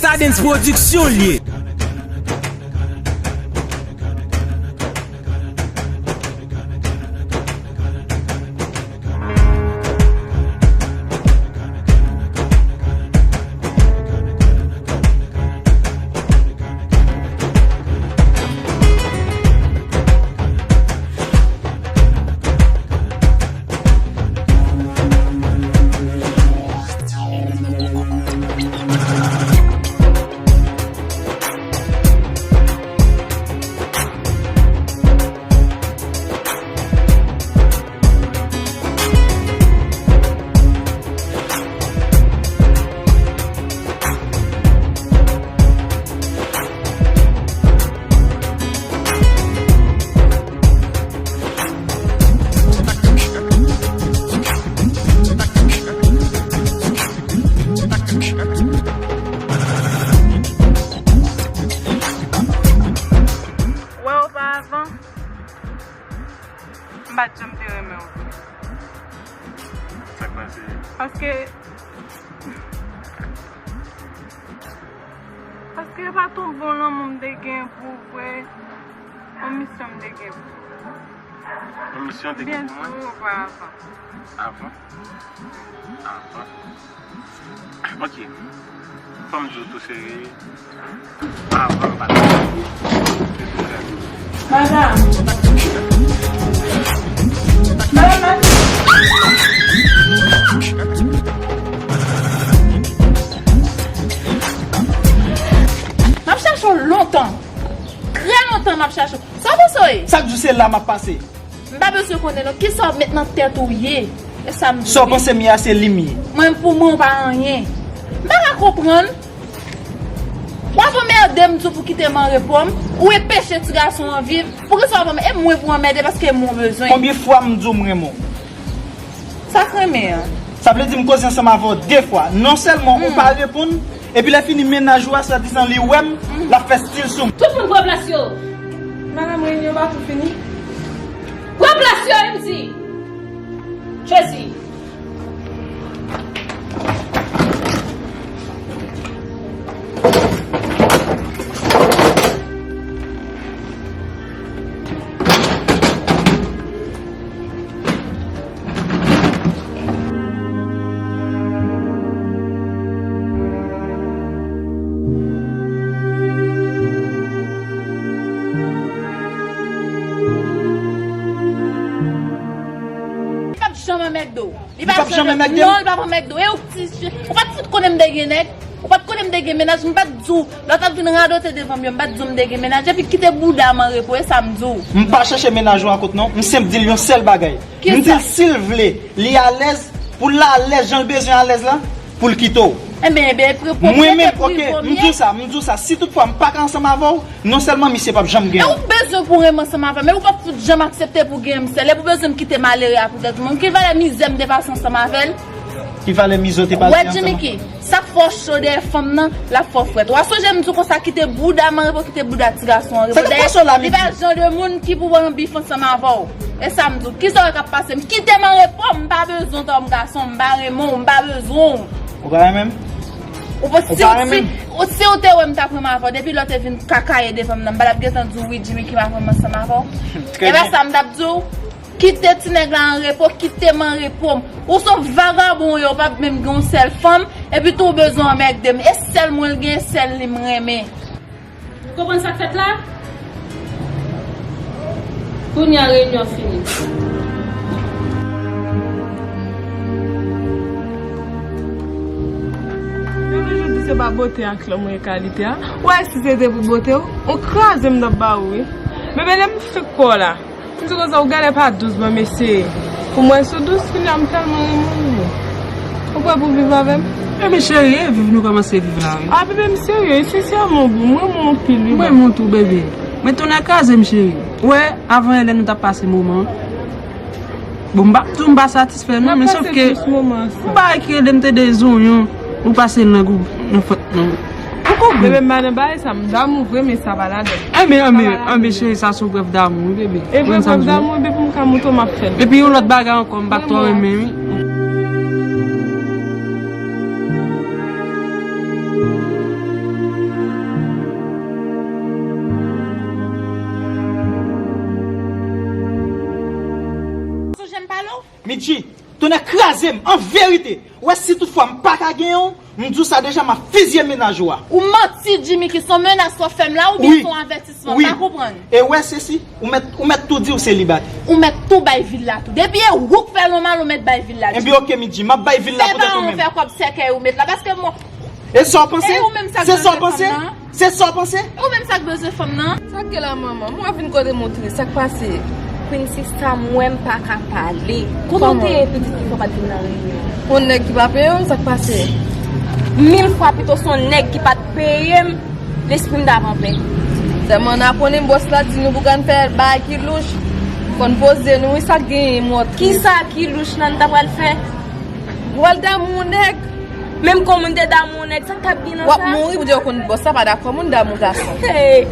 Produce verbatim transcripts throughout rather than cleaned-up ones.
Sadens Production l ye. Wè oparavan, m pa t janm te renmen w vre. Sa k pase? Paske, paske e pa t yon bon lanmou m te gen pou w vre. Yon misyon m te gen pou ou. Yon misyon te gen pou mwen? Byen, wi, oparavan. Avan? Avan. Ok. Fò m di w tou sere. Avan m pa t. Madanm. Madanm, m ap chache w lontan. Trè lontan m ap chache w. Sa w panse w ye? Sa k di w se la m ap pase? M pa bezwen konnen non. Kisa w met nan tèt ou ye? E sa m di w. Sa w panse m ye a se li m ye. Mwen pou mwen ou pa anyen. M pa ka konprann. W ap anmède m di w pou kite m an repo m. Ou enpeche ti gason an viv. Poukisa w ap anmède? E mwen pou anmède paske mwen bezwen. Konbyen fwa m di w m renmen w? Sa k renmen an? Sa vle di m koze ansanm avè w de fwa. Non sèlman ou pa reponn, epi lè fini mennaj ou a, swadizan li wè m, l ap fè stil sou m. Tout moun pran plas yo! Madanm reyinyon pa tou fini? Pran plas yo, wi m di! Jezi! Li p ap janm anmède w. Li p ap janm anmède m? Non, li p ap anmède w. E ou k ti, ou pa t fout konnen m te gen nèg? Ou pa t konnen m te gen mennaj? M pa t di w, lè w t ap vin radote devan m yo, m pa t di w m te gen mennaj? Epi kite bouda m an repo, e sa m di w. M pa chèche mennaj ou a kot non. M senp di l yon sèl bagay. Kisa? M di l si l vle, li alèz, pou l alèz, jan l bezwen alèz la, pou l kite w. Enben, enben, epi pwopriyete prive w m ye. Mwen menm, ok, m di w sa, m di w sa, si toutfwa m pa ka ansanm avè w, non sèlman misye p ap janm gen w. E ou bezwen pou renmen ansanm avè m, e ou p ap fout janm aksepte pou gen m sèl, epi ou bezwen m kite malere a pou tèt mwen. Ki valè mizè m te pase ansanm avè l? Ki valè mizè w te pase ansanm avè l? Wè Jimmy Key, sa k fè w cho dèyè fanm nan, l ap fè w frèt. W a sonje m di w konsa, kite bouda m an repo, kite bouda ti gason an repo. Dèyè, li pa jan de moun ki pou pran bif ansanm avè w. E sa m di w, kisa w wè k ap pase m? Kite m an repo, m pa bezwen w tankou m gason, m pa renmen w, m pa bezwen w. Ou pa renmen m? Ou pa, si w, si, ou, si w te wè m t ap renmen avè w, depi lè w te vin kakaye devan m nan, m pa t ap gentan di w wi, Jimmy Key m ap renmen ansanm avè w. E pa sa m t ap di w? Kite ti nèg la an repo, kite m an repo m. Ou se yon vagabon w ye, ou pa menm gen yon sèl fanm, epi tou ou bezwen anmède m. E sèl mwen l gen, e sèl li m renmen. Ou konprann sa k fèt la? Kounye a reyinyon fini. Yo toujou di se pa bote ak lanmou e kalite a. Ou wè si se te pou bote w, ou kraze m nan ba ou wi. Bebe, lè m fèk kò la. M di konsa, ou genlè pa dous, ban m eseye. Pou mwen sou dous, kounye a m tèlman renmen w. Ou prè pou viv avè m? Ebyen cheri, e viv nou kòmanse viv la wi. A bebe, m serye, sensèman, bon, m renmen w anpil wi. M renmen w tou bebe. Men tonè kraze m cheri. Ou wè, avan yè lè nou t ap pase moman. Bon, m p ap di w m pa satisfè non, men sòf ke m pa wè ki rele m te de zonyon. Ou pase lang ou nan fòt non. Ou konprann? Bebe, m pa nan bagay sa, m damou vre, men sa pa ladan. Enben, enben, enben, cheri, sa se yon prèv damou, wi, bebe. E vre prèv damou, bebe, pou m ka montre w, m ap fè l. Epi yon lòt bagay ankò, m pa t twò renmen, wi. Midji, tonnè kraze m, an verite. Ou wè si toutfwa m pa ka genyen w, m di w sa deja, m ap fizye mennaj ou a. Ou manti, Jimmy, ki se yon menas w ap fè m la, oubyen se yon avètisman? M pa konprann. E ou wè, Ceci, ou mèt, ou mèt tou di w selibatè. Ou mèt tou bay vil la tou. Depi e ou k fè l yon mal, ou mèt bay vil la tou. Ebyen, oke, Midji, m ap bay vil la poutèt ou menm. Fè kòb sèkèy ou met la, paske mwen, E sa w panse? E ou menm sa k Se sa w bezwen panse? fanm nan? Se sa w panse? E ou menm sa k bezwen fanm nan? Sa k gen la, manman? Mwen vin kote m ou tris. Sa k pase? Queen Sista, mwen m pa ka pale. Kote w te ye pitit ki fè w pa t vin nan reyinyon? Yon nèg ki pa peye w, sa k pase? Mil fwa pito se yon nèg ki pa t peye m, lespri m t ap anpè. Sèlman n a konnen bòs la di nou pou ka n fè bagay ki louch. Fò n poze nou, wi, sa k genyen, mòt. Kisa ki louch la n ta pral fè? Ou pral damou yon nèg? Menm kon moun te damou yon nèg, sa k ap gen nan sa? W ap mouri pou di w konn bòs la pa dakò moun damou gason. Hey!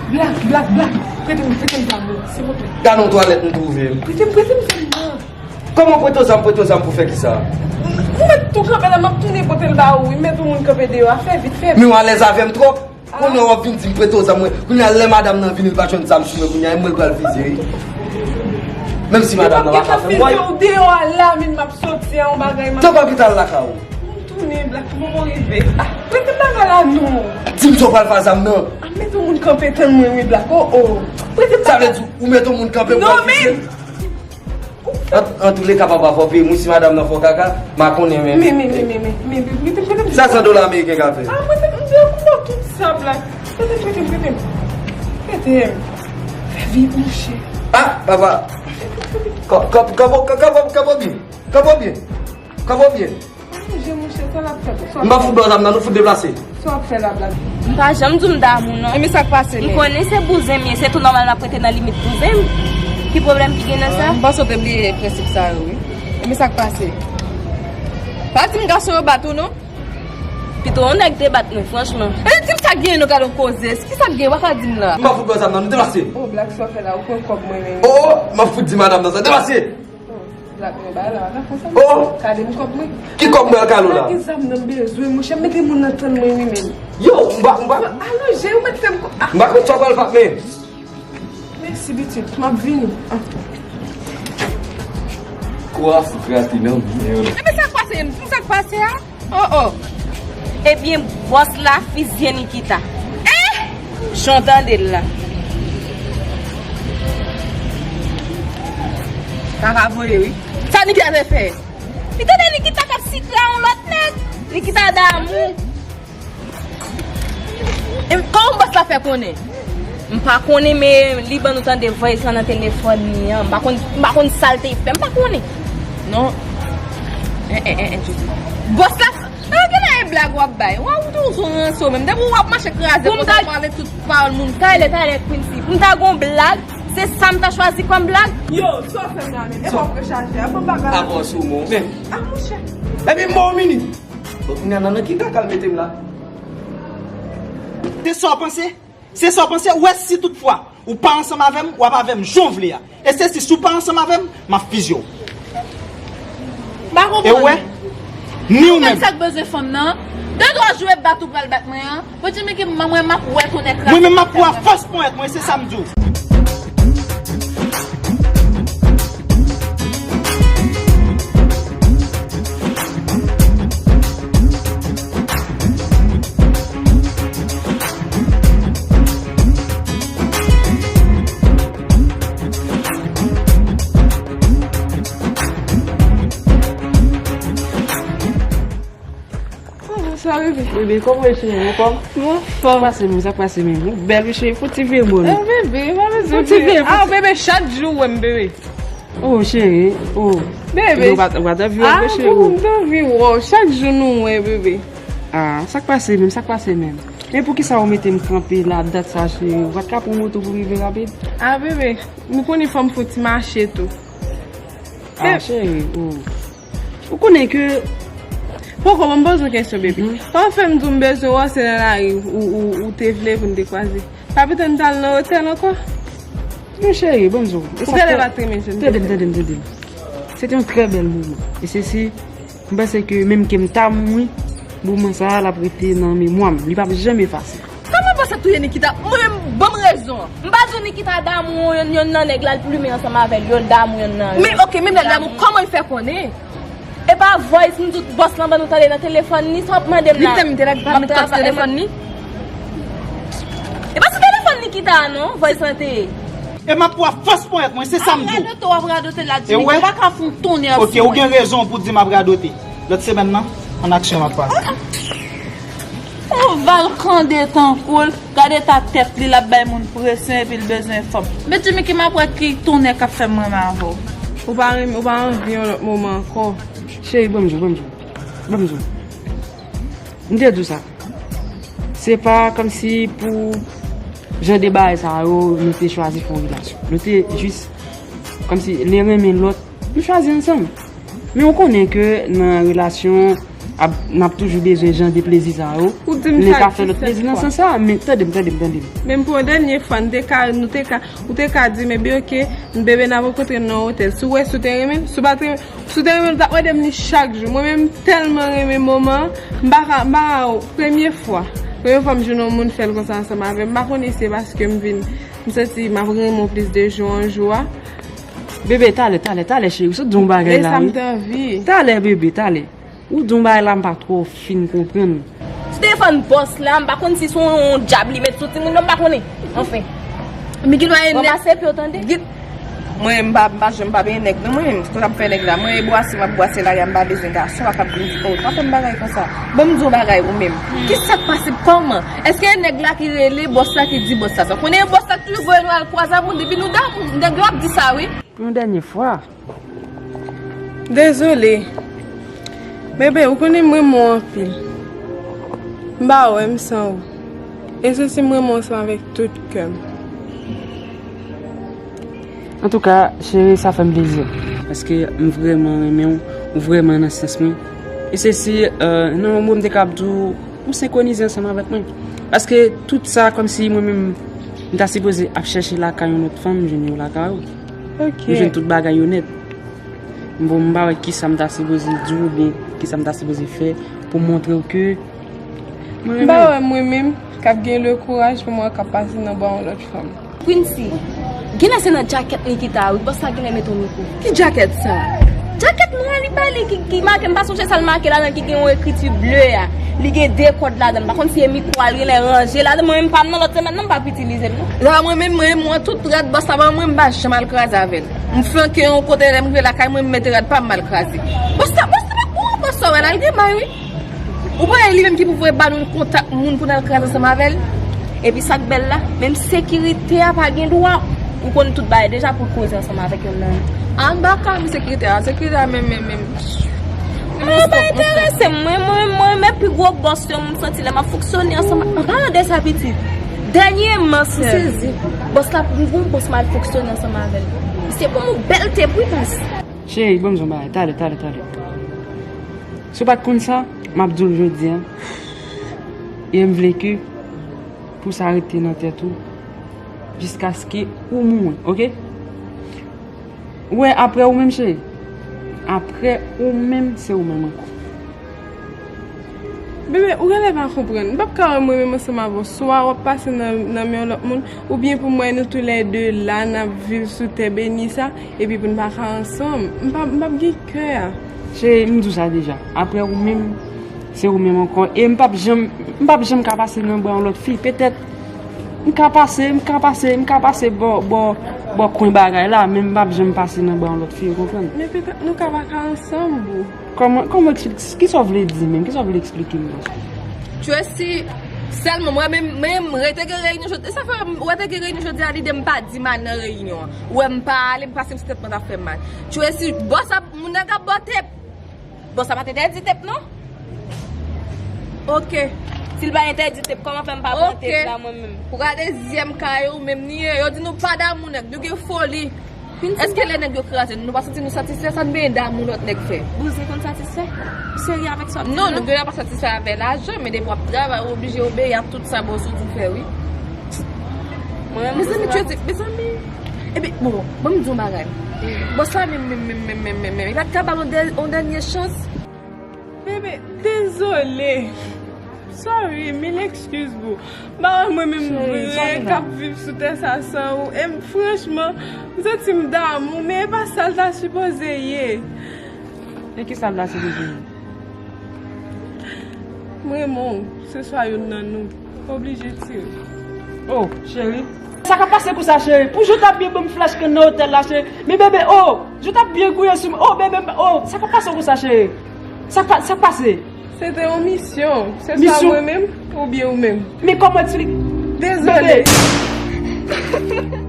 Black, Black, Black, prete m, prete m damou, silvouplè. Gade yon twalèt m twouve m. Prete m, prete m zam nan. Kòman prete w zam, prete w zam pou fè kisa? M mèt tou kanpe la, m ap tounen pote l ba ou, wi, m mèt yon moun kanpe deyò a, fè vit, fè vit. Men w alèz avè m twòp. Kounye a w ap vin di m prete w zam mwen. Kounye a lè madanm nan vini, l pa jwenn zam sou mwen, kounye a e mwen l pral vize, wi. Menm si madanm nan pa ka fè m, w ap vize w deyò a la, men m ap soti a yon bagay, m ap... Tanpri al lakay ou. M tounen, Black, m poko rive. Ah, prete m bagay la non. Di m sa w pral fè a zam nan. Ah, mete yon moun kanpe tann mwen, wi, Black. Oh, oh. Prete m bagay. Sa vle di ou mete yon moun kanpe pou w vize? Non, men. An, antouleka, papa, fò peye m, wi, si madanm nan fè w kaka, m a konnen, men. Men, men, men, men, men, men, men, men, men, men. Sa san dola ameriken ka fè? Ah, mwen te, m te konprann tout sa, Black. Prete m, prete m, prete m. Prete m. Fè vit, monchè. Ah, papa. Kò, kò, kò, kò, kò, kò, kò, kò, byen. Kò, byen. Kò, byen. Manje, monchè, sa l ap fè tou. M pa fout ba w zam nan, nou fout deplase. Sa w ap fè la, Black? M pa janm di w m damou, non. E men sa k pase, men? M konnen se bouzen m ye, se tou nòmal m ap rete nan limit bouzen m. Ki pwoblèm ki gen nan sa? Ah, m panse w te bliye prensip sa yo, wi. E men sa k pase? Pa di m gason yo bat ou, non? Pito yon nèg te bat mwen, franchman. E di m sa k gen, nou gade yon koze. Kisa k gen, w pa ka di m la? M pa fout ba w zam nan, nou deplase. Oh, Black, sa w fè la, ou pran kòb mwen, men. Oh, oh, m ap fout di madanm nan sa, deplase. Oh, Black, men bagay la pa konsa. Oh! Kale m kòb mwen. Ki kòb mwen al kale w la? Black, ki zam nan m bezwen, monchè, mete moun nan tann mwen, wi, men. Yo, m pa, m pa. Alonje, ou mèt fè m ko-, ah. M pa konn sa w pral fè, men. Mèsi, pitit, m ap vini. Ah. Kou a fout rate nan men yo. Ebyen, sa k pase, men sa k pase a? Oh, oh. Ebyen, bòs la fizye Nikita. Eh! Jan w tande l la. Kaka voye, wi. Sa Nikita te fè? Li tande Nikita k ap sikle a yon lòt nèg. Nikita damou. E kòman bòs la fè konnen? M pa konnen, men li ban nou tande voice la nan telefòn li an. M pa konn, m pa konn sa l te fè. M pa konnen. Non. Eh, eh, eh, eh, Jezi. Bòs la, eh, genlè e blag w ap bay. W ap toujou ranse w menm. Depi w ap mache kraze, pou m ta pale tout pawòl moun. Talè, talè, Quincy. Pou m ta gon blag, se sa m ta chwazi kòm blag. Yo, sa w fè m la menm? E pa w rechaje a, ban m bagay la. Apa w sou mwen menm? Ah, monchè. Epi m ba w minit. Bon, kounye a nan, nan ki kaka l mete m la? Se sa w panse? Se sa w panse? Ou wè, si toutfwa ou pa ansanm avè m, w ap avè m jan w vle a. E se si, si w pa ansanm avè m, m ap fizye w. M pa konprann. E ou wè? Ni ou menm. Ou menm sa k bezwen fanm nan? De dwa jwe bat ou pral bat mwen an. Pou di m ki mwen, mwen m ap wè tonnè kraze. Mwen menm m ap wè a fòs ponyèt mwen, se sa m di w. Oh, bonswa, bebe. Bebe, kòman w ye, cheri? Ou anfòm? Mwen anfòm. Sa k pase menm, sa k pase menm? Ou bèl, wi, cheri. Fouti vire bò nou. Eh, bebe, pa bezwen vire. Fouti vire, ah, fouti. Bebe, chak jou w wè m, bebe. Oh, cheri, oh. Bebe. Ou pa, ou pa t anvi wè m, cheri. Ah, bon, m t anvi wè w. Chak jou nou wè, bebe. Ah, sa k pase menm, sa k pase menm? Men poukisa ou mete m kanpe la dat sa, cheri? Ou pa t ka pran moto pou rive rapid? Ah, bebe, nou konnen fò m fouti mache tou. Ah, cheri, oh. Ou konnen ke... Poko, ban m poze w kesyon, bebe. Mhm. Kòman fè m di w m bezwen w, se nan lari ou, ou, ou te vle pou n te kwaze? Pa pito n t al nan otèl ankò? Non, cheri, ban m di w. Ou genlè pa t renmen je m te fè. Tande m, tande m, tande m. Se te yon trè bèl moman. E se si, m panse ke menm ke m ta mouri, moman sa a, l ap rete nan memwa m. Li p ap janm efase. Kòman w panse Touye Nikita. Mwen menm, ban m rezon. M pa di w Nikita damou yon, yon nan nèg la, l plimen ansanm avè l, yo damou yon nan. Men, ok, menm lè l damou, kòman l fè konnen? E pa voice m di w bòs lan ban nou tande nan telefòn ni, sa w ap mande m la. Nikita m te la, pa met kòb sou telefòn ni. E pa sou telefòn Nikita a non, voice lan te ye. E m ap pran fòs ponyèt mwen, se sa m di w. Ap radote, w ap radote la, Jimmy. Ou pa ka fè yon tonnè sou mwen. Ok, ou gen rezon pou di m ap radote. Lòt semèn nan, an aksyon m ap pase. Yon valkande tankou l, gade eta tèt li, l ap bay moun presyon epi l bezwen fanm. Men Jimmy ki m ap wè ki tonnè k ap fè m renmen avè w. Ou pa renmen, ou pa anvi yon lòt moman ankò. Cheri, ban m di w, ban m di w. Ban m di w. M te di w sa. Se pa kòmsi pou jan de bagay sa yo, nou te chwazi fè yon relasyon. Nou te jis, kòmsi, len renmen lòt, nou chwazi ansanm. Men ou konnen ke nan relasyon, ap, n ap toujou bezwen jan de plezi sa yo. Len ka fè lòt plezi nan sans sa. Men tande m, tande m, tande m. Menm pou yon dènye fwa, nou te ka, nou te ka, ou te ka di m, ebyen, ok, bebe, n ap rankontre nan yon otèl. Si w wè, si w te renmen, si w pa t renmen, si w te renmen, w t ap mande m li chak jou. Mwen menm, m tèlman renmen moman an, m pa ka, m pa ka, premye fwa. Premye fwa m jwenn yon moun fè l konsa ansanm avè m. M pa konnen si se paske m vin, m santi m ap renmen w plis de jou an jou a. Bebe, talè, talè, talè, cheri, ou sot di yon bagay la, wi. Talè, bebe, talè. Ou di yon bagay la, m pa twò fin konprann. Sou telefòn bòs la, m pa konn si se yon dyab li met sou timoun nan, m pa konnen. Anfen. Men gen dwa e nèg. Mwen pase epi w tande. Mwen, m pa, m pa janm pa benyen nèg, non, mwen menm. Sa k ap fè nèg la? Mwen, e bwase, m ap bwase lari a, m pa bezwen gason, pa k ap vin di, oh, pa fè m bagay konsa. Ban m di w bagay, ou menm. Ki sa k pase? Kòman? Èske e nèg la ki rele bòs la ki di bòs la sa? Konnen e bòs la ki toujou voye nou al kwaze ak moun, depi nou damou, nèg la ap di sa, wi. Pou yon dènye fwa. Dezole. Bebe, ou konnen m renmen w anpil. M pa wè m san ou. E se si m renmen w ansanm avèk tout kè m. Antouka, cheri, sa fè m plezi. Paske m vrèman renmen w, ou vrèman nan sans mwen. E se si, euh, nan yon mo m te kab di w, ou senkwonize ansanm avèk mwen. Paske tout sa, kòmsi mwen menm, m ta sipoze ap chèche lakay yon lòt fanm, m jwenn yo lakay ou. Ok. M jwenn tout bagay yo nèt. Bon, m pa wè kisa m ta sipoze di w oubyen kisa m ta sipoze fè pou montre w ke mwen renmen w. M pa wè mwen menm k ap gen le kouraj pou m wè k ap pase nan bra yon lòt fanm. Quincy, genlè se nan djakèt Nikita a, wi, bòs la genlè mete yon mikwo. Ki djakèt sa? Djakèt nwa li ba li ki, ki make, m pa sonje sa l make ladan ki gen yon ekriti ble a. Li gen de kòd ladan l. M pa konn si e mikwo a l genlè ranje ladan. Mwen menm pa m nan lòt semèn nan, m p ap itilize l non. La mwen menm, mwen, mwen, tout rad bòs la ban mwen, m pa janm al kraze avè l. M flanke yon kote, lè m rive lakay mwen, m mete rad pa m, m al kraze. Bòs la, bòs la pa bon, bòs la, wè l al gen may, wi. Ou pa wè li menm ki pou voye ba nou kontak moun pou n al kraze ansanm avè l? Epi sa k bèl la, menm sekirite a pa gen dwa. Ou konn tout bagay deja pou l koze ansanm avèk yon nonm. An ba ka m sekirite a, sekirite a menm, menm, menm. Ah, pa enterese m. Mwen, mwen, mwen, men pi gwo bòs yo, m santi lè m ap fonksyone ansanm ak, an palan de sa pitit. Dènyèman, m sezi. Bòs la, m gon bòs m al fonksyone ansanm avè l. Misye ban m yon bèl tep, wi, pas. Cheri, ban m di w yon bagay. Talè, talè, talè. Si w pa t konn sa, m ap di w l jodi a. E m vle ke pou sa rete nan tèt ou jiskaske ou mouri, ok? Ou wè, apre ou menm, cheri. Apre ou menm, se ou menm ankò. Bebe, ou genlè pa konprann. M p ap ka wè mwen menm ansanm avè w. Swa w ap pase nan, nan men yon lòt moun, oubyen pou m wè nou toulède la, n ap viv sou tè beni sa, epi pou n pa ka ansanm. M p ap, m p ap gen kè a. Cheri, m di w sa deja. Apre ou menm, se ou menm ankò. E m p ap janm, m p ap janm ka pase nan bra yon lòt fi. Petèt, m ka pase, m ka pase, m ka pase bò, bò, bò kwen bagay la, men m p ap janm pase nan bra yon lòt fi, ou konprann? Men petèt nou ka pa ka ansanm, boo. Kòman, kòman eksplike, kisa w vle di menm? Kisa w vle eksplike m la? Tracy, sèlman, mwen menm, menm, rete gen reyinyon jodi, sa fè, wè te gen reyinyon jodi a, lide m pa di m al nan reyinyon an. Ou wè m pa ale, m pase m si tèt mwen t ap fè m mal. Tracy, bòs ap, moun nan k ap bò tep. Bòs la pa t entèdi tep, non? Ok. Si l pa entèdi tep, kòman fè m pa pran tep la mwen menm? Ou gade zyèm kay ou menm ni ye. Yo di nou pa damou nèg, nou gen foli. Èske lè nèg yo kraze nou, nou pa santi nou satisfè? Sa n benyen damou lòt nèg fè? Bouzen konn satisfè? Ou serye avèk sa w ap di m nan? Non, nou genlè pa satisfè avè lajan, men depi w ap travay, ou oblije obeyi a tout sa bòs ou di w fè, wi. Mezanmi, Tracy, mezanmi. Epi, bon, bon, ban m di w yon bagay. Bòs la menm, menm, menm, li pa t ka ba l yon dè-, yon dènye chans. Bebe, dezole. Sorry, mil excuse boo. Ba wè mwen menm vre k ap viv sou tè sa san ou. E m, franchman, m santi m damou, men e pa sa l ta sipoze ye. E ki sa l ta sipoze ye? M renmen w, se swa youn nan nou oblije tire. Oh, cheri. Sa k ap pase konsa, cheri? Pou jou t ap byen ban m flach kan nan otèl la, cheri. Men bebe, oh, jou t ap byen gouye sou mwen. Oh, bebe, oh, sa k ap pase konsa, cheri? Sa pa, sa k pase? Se te yon misyon. Se swa mwen menm oubyen ou menm. Men kòman eksplike? Dezole. Bebe.